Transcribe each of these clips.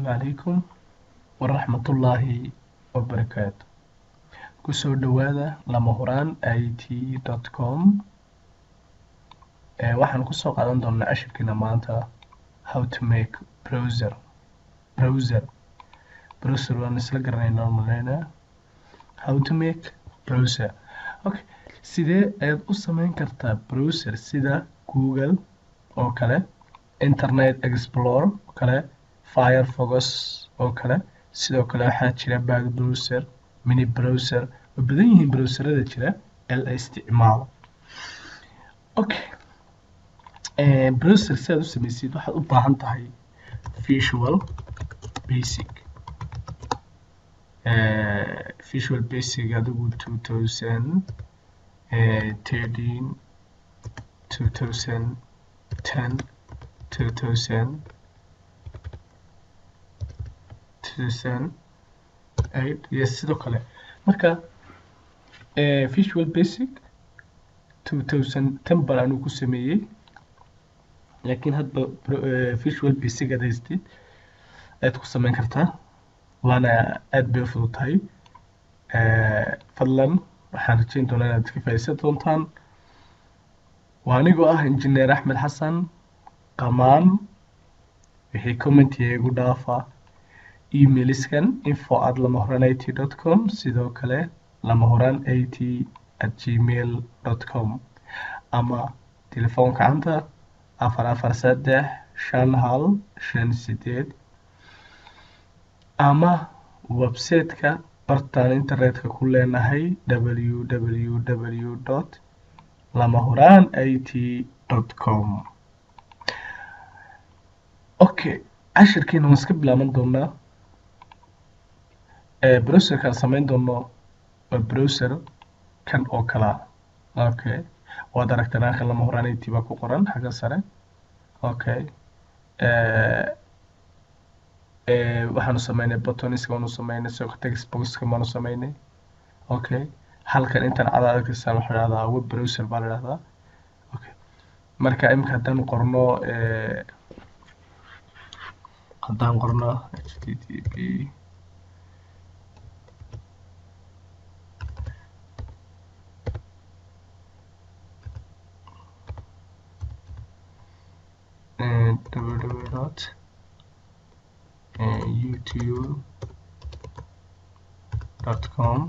Calaykum waraxmatullaahi wabarakaatu. Kusoo dhowaada Lama Huraan IT.com. Waxaan kusoo qaadan doonaa cashirkeena maanta how to make browser. Browser waan isla garanaynaa malaynaa. How to make browser. Okay, sidee ayaad u samayn kartaa browser sida Google oo kale, Internet Explorer oo kale, Firefox oo kale? Sidoo kale waxaa jira bag browser, mini browser. Way badan yihiin browserada jira ee la isticmaalo. Okay, browser si aad u samaysid waxaad u baahan tahay Visual Basic. Visual Basic adigu 2013, 2010, 2008 iyo sidoo kale. Marka Visual Basic 2010 baan anigu ku sameeyey, laakiin hadba Visual Basic aad haystid ayaad ku samayn kartaa, waana aad bay u fudud tahay. Fadlan waxaan rajeyn doonaa inaad ka faa'iidaysan doontaan. Waa anigoo ah Engineer Axmed Xasan Qamaan. Wixii commentiga igu dhaafa emailskan info@lamahuraanit.com, sidoo kale lamahuraanit@gmail.com, ama telefoon gacanta 4435158, ama website-ka bartaan internetka ku leenahay www.lamahuraanit.com. Okay, cashirkeena waan iska bilaaban doonaa. Browserkaan samayn doono waa browser kan oo kala. Okay, waad aragtaan halkan Lama Huraan IT baa ku qoran xagga sare. Okay, waxaanu sameynay buttoniska waanu sameynay, sidoo text boxka baanu sameynay. Okay, halkan intan cad arkaysaan waxaa la dhahdaa web browser baa la dhahdaa. Okay, marka imika haddaan qorno http www.youtube.com.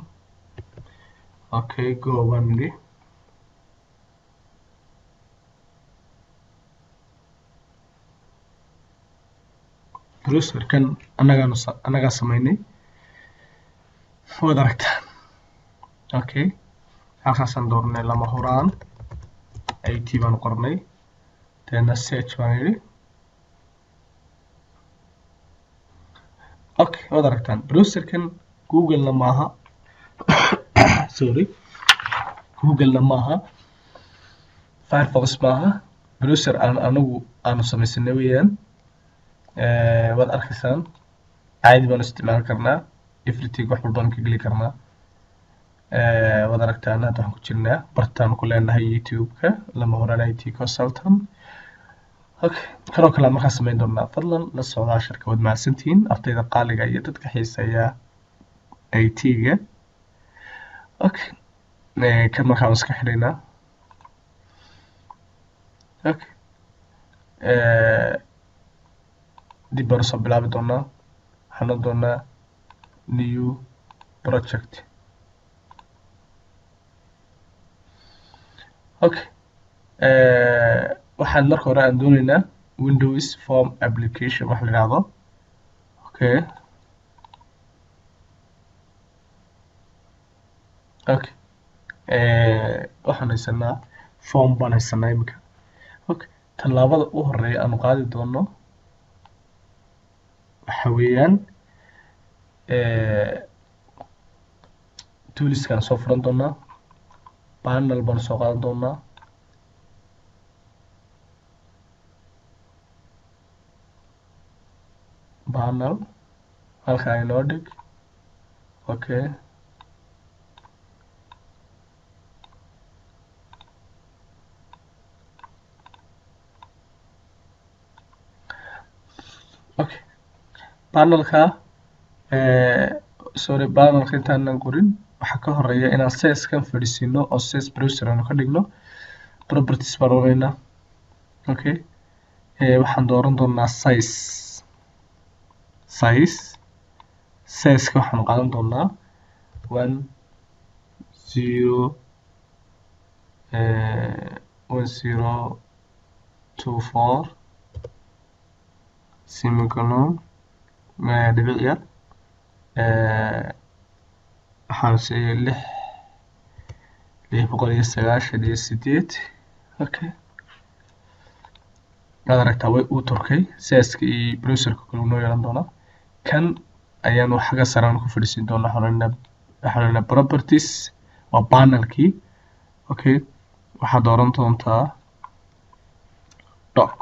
Okay, go baan nidhi. Browserkan annagaanu annagaa sameynay, waad aragtaan. Okay, halkaasaan doornay Lama Huraan IT baanu qornay, deedna search baan yidhi. Okay, waad aragtaan browserkan Google-na maaha, sorry, Google-na maaha, Firefox maaha, browser aan anagu aanu samaysanay weeyaan. Waad arkaysaan, caadi baanu isticmaali karnaa, everything, wax walbaanu ka geli karnaa. Waad aragtaan, hadda waxaan ku jirnaa bartaan ku leenahay YouTube-ka Lama Huraan IT Consultant. Okay, kanoo kale markaa samayn doonaa. Fadlan la socda casharka. Waad mahadsantihiin ardayda qaaliga iyo dadka xiiseeya IT-ga. Okay, kan markaa waan iska xidhaynaa. Okay, dib baan usoo bilaabi doonaa. Waxaan oran doonaa new project. Okay, waxaan marka hore aan dooneynaa Windows Form Application wax la yidhaahdo. Okay, waxaan haysanaa form baan haysanaa imika. Okay, tallaabada u horeeya aanu qaadi doono waxa weeyaan toolskaan soo furan doonaa, panel baan soo qaadan doonaa. Panel halkaa inoo dhig. Okay, Panelka, sorry, panelka intaanan qorin waxaa ka horeeya inaan sizekan fadhiisino oo size browser aanu ka dhigno. Properties baan oranayna. Okay, waxaan dooran doonaa size. Sizeka waxaanu qaadan doonaa 10 1024 semicolon, dhibic yar, waxaan siiyay 698. Okay, waad aragtaa, way uu turkay sizeka iyo browserka kale uu noo yeelan doonaa. Kan ayaanu xagga sare aanu ku fadhiisin doonaa. Waxaan properties, waa panelkii. Okay, waxaad dooran doontaa dock.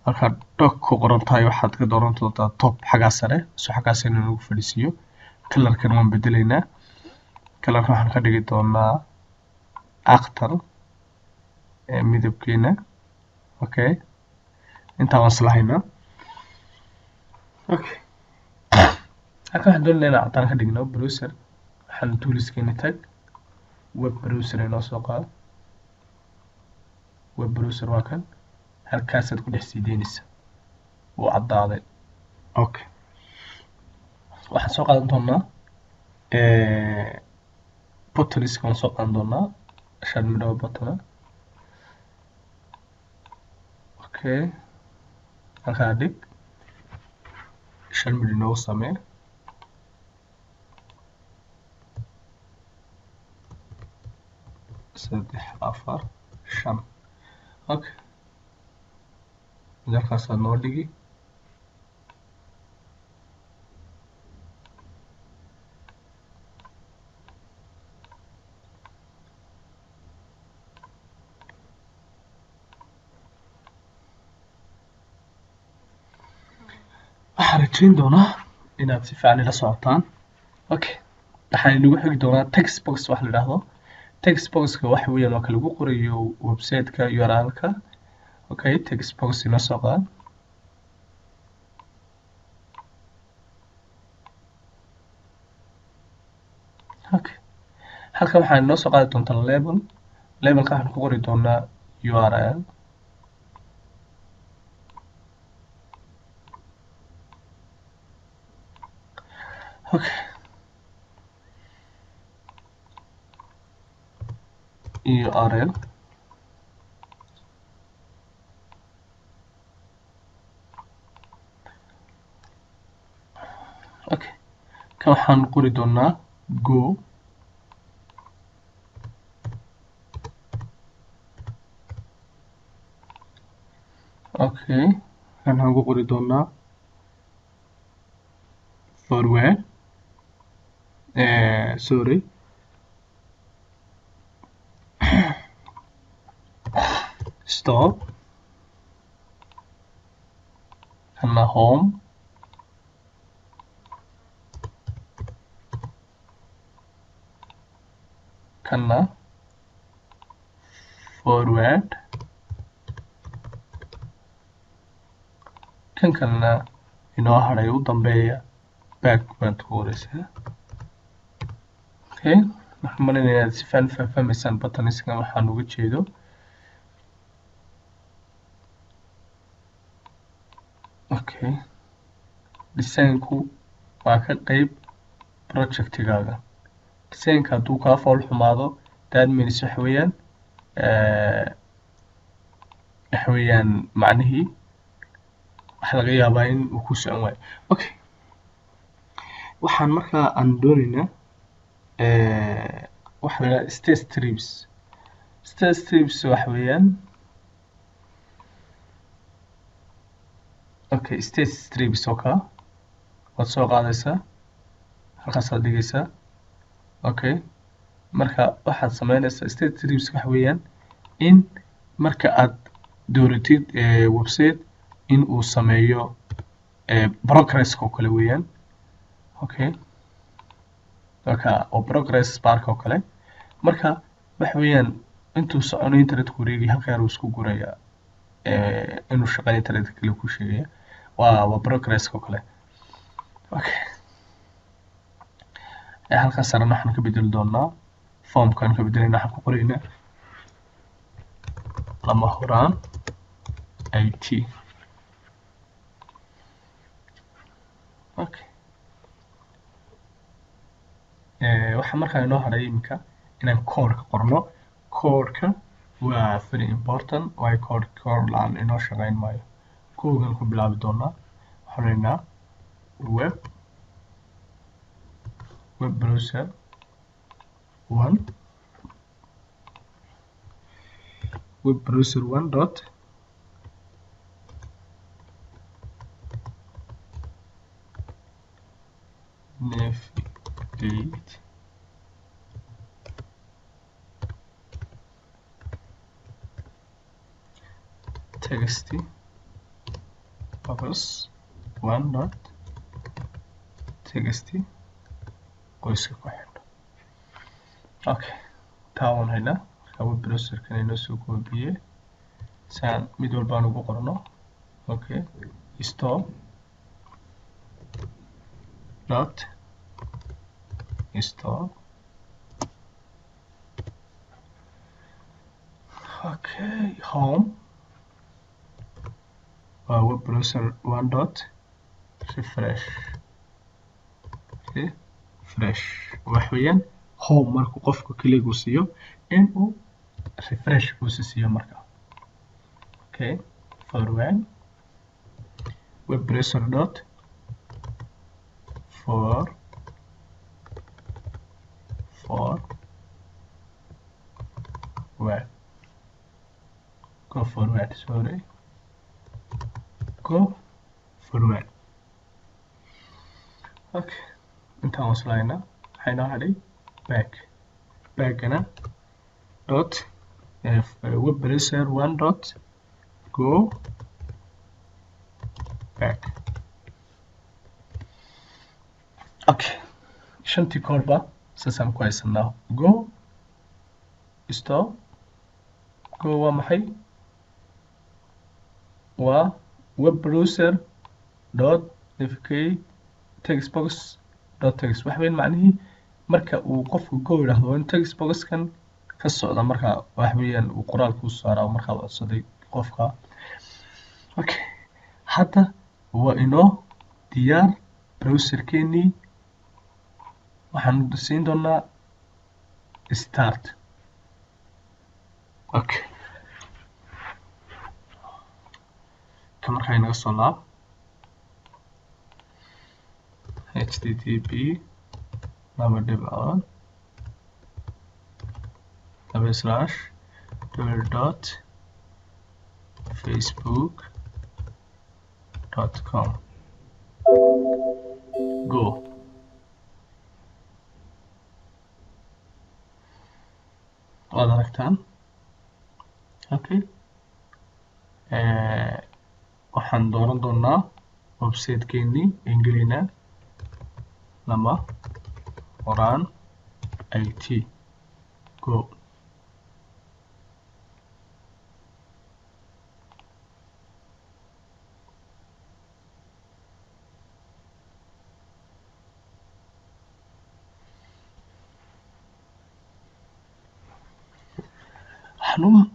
Halkaa dock ku qoran tahay waxaad ka dooran doontaa top, xaggaa sare, so xaggaas inuu nagu fadhiisiiyo. Colorkan waan bedelaynaa. Colorkan waxaan ka dhigi doonaa akhtar midabkeena. Okay, intaa waan islahaynaa. Okay, halkan waxaan doonaynaa inaan caddaan ka dhigno browser. Waxaan toolskeena tag, web browser inoo soo qaado. Web browser waa kan, halkaasaad ku dhex sii deynaysa, wuu caddaaday. Okay, waxaan soo qaadan doonaa buttonska, waan soo qaadan doonaa shan midhabo buttona. Okay, halkaa dhig, shan midh inoogu samee. Saddex, afar, shan. Okay, mid halkaasaad noo dhigi. Waxaan rajayn doonaa inaad si fiican ila socotaan. Okay, waxaan inagu xigi doonaa text box. Wax la idhaahdo text boxka waxa weeyaan waa ka lagu qorayo website-ka URL-ka. Okay, text box inoo soo qaad. Okay, halkan waxaan inoo soo qaadi doontaa label. Labelka waxaan ku qori doonaa URL. Okay, URL. Okay, kan waxaan qori doonaa go. Okay, kan waxaan ku qori doonaa forward, sorry, stop. Kana home. Kana forward. Kan kalena inoo hadhay u dambeeya back baad ku qoraysaa. Okay, waxaan malaynayaa inaad si fiican u fahmaysaan buttonskan waxaan uga jeedo. Okay, designku waa ka qeyb projectigaaga. Designka hadduu kaa fool xumaado, that means waxa weeyaan macnihii waxa laga yaabaa in uu ku socon waayo. Okay, waxaan markaa aan doonaynaa waxa la yidhaha state strips. State strips waxa weeyaan, okay, state strips oo kaa waad soo qaadaysaa, halkaasaad dhigaysaa. Okay, marka waxaad sameynaysaa state strips waxa weeyaan in marka aad dooratid website in uu sameeyo progress oo kale weeyaan. Okay, marka oo progress barka oo kale, marka waxa weeyaan intuu socono internetku wareegaya, halka yar uu isku guraya inuu shaqeyn internetka kale ku sheegaya. Waa progress oo kale. Okay, halkan sarena waxaan ka bedeli doonaa formkaan ka bedelayna, waxaan ku qoraynaa Lama Huraan IT. Okay, waxaa markaa inoo hadhay iminka inaan codeka qorno. Codeka waa very important, waayo code la-aan inoo shaqeyn maayo. Koogan ku bilaabi doonaa, waxaan leynaa web browser one, web browser one dot navigate text box one dot text qoyska ku xidho. Okay, taa waan haynaa. Marka web browserkan inoo soo koobiyey saan mid walbaan ugu qorno. Okay, stop dot stop. Okay, home waa web browser one dot refresh. Refresh wax weeyaan home markuu qofku click uu siiyo inuu refresh uu siiyo marka. Okay, forward, web browser dot forward, go forward, sorry, go forward. Okay, intaan waslaynaa, waxaa inoo hadhay back. Backana dot web browser one dot go back. Okay, shantii koorba saasaan ku haysanaa: go, stop. Go waa maxay? Waa web browser dot navigate text box dot text. Wax weyn macnihii marka uu qofku go yidhaahdo in text boxkan ka socda, marka wax weeyaan uu qoraalka u saaraa markaa uu codsaday qofka. Okay, hadda waa inoo diyaar browserkeenii. Waxaan siin doonaa start. Okay, ka markaa inaga soo laab http:///.facebook.com. Go. Waad aragtaan. Okay, waxaan dooran doonaa website-keenii engelina Lama Huraan IT. Go.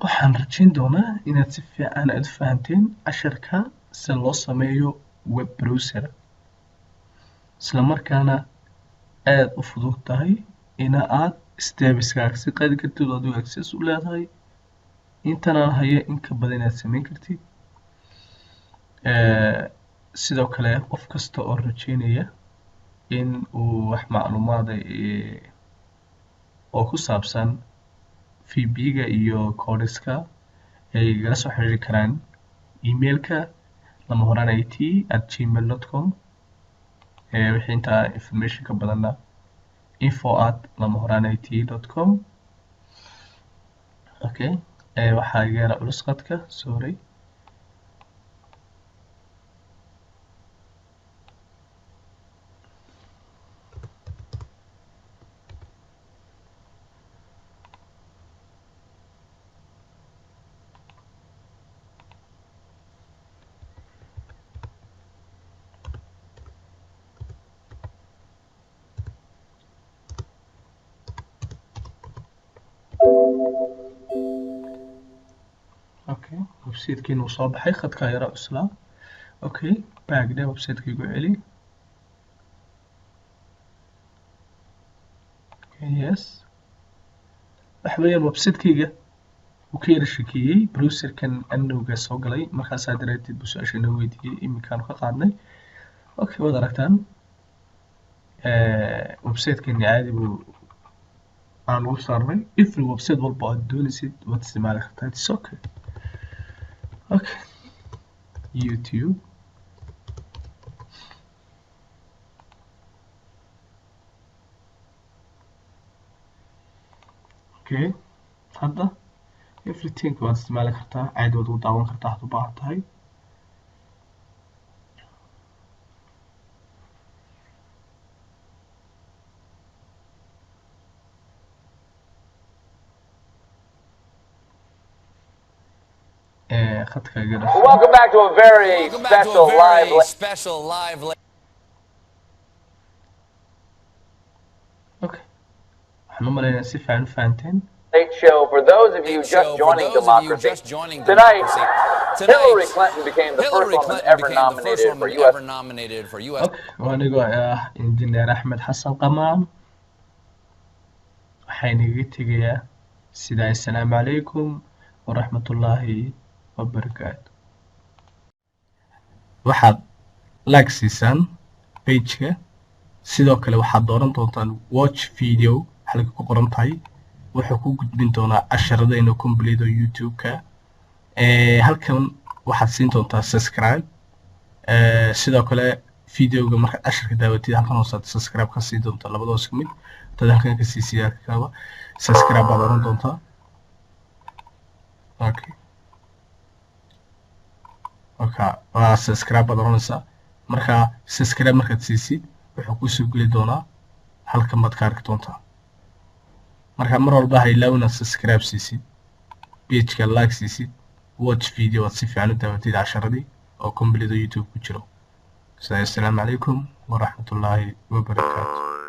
Waxaan rajayn doonaa inaad si fiican aad u fahanteen casharka sida loo sameeyo web browser, isla markaana aada u fudud tahay ina aad stepskaaga si qaadi kartid oo adigu access u leedahay intanaan haya in ka badan inaad sameyn kartid. Sidoo kale qof kasta oo rajeynaya in uu wax macluumaada oo ku saabsan VB-ga iyo codeska ay igala soo xiriiri karaan emailka lamahuraanit@gmail.com. Wixii intaa information ka badanna info@lamahuraanit.com. Okay, waxaa iga yara culus qadka, sorry. Okay, websitekiina uu soo baxay, khadkaa yara cuslaa. Okay, back dhe, websiteka igu celi. Okay, yes, waxa weeyaan websitekeyga uu ka yara shakeeyey browserkan anowga soo galay, markaasaa daraadeed buu su-aasha inoo weydiiyey, iminkaanu ka qaadnay. Okay, waad aragtaan websitekeeni caadi buu aan ugu saarnay. Every website walba aad doonaysid waad isticmaali kartaa, it's okay. Okay, YouTube. Okay, hadda everything waad isticmaali kartaa, caadi waad ugu daawan kartaa waxaad u baahan tahay. Khadka iga dhashay. Welcome back to a very Welcome back to special a very live special live Okay, waxaan u malaynayaa si fiican u fahanteen. late show. For those of you show. just For joining those of you democracy, just joining tonight, democracy, Hillary tonight, Clinton became the first Hillary woman Clinton ever became the first nominated for woman U.S. ever nominated for U.S. Okay, waa anigoo ah Injineer Axmed Xasan Qamaan. Waxaan igaga tegayaa sidaa, assalaamu calaykum waraxmatullaahi wabarakaatu. Waxaad like siisaan pageka, sidoo kale waxaad dooran doontaan watch video halka ku qoran tahay. Wuxuu ku gudbin doonaa casharadayna complete oo YouTube-ka. Halkan waxaad siin doontaa subscribe. Sidoo kale videoga markaad casharka daawatid, halkan hoosaad subscribe ka sii doontaa, labadoo isku mid dad halkan ka sii siiya halkaaba subscribe baad oran doontaa. Okay, okay, waa subscribe baad oranaysaa. Marka subscribe markaad siisid, wuxuu kusoo geli doonaa halkan, baad ka arki doontaa. Marka mar walba ha ilaawin inaad subscribe siisid pageka, like siisid, watch video aad si fiican u daawatid casharadii oo complete oo YouTube ku jiro. Assalaamu calaykum waraxmatullaahi wabarakaatu.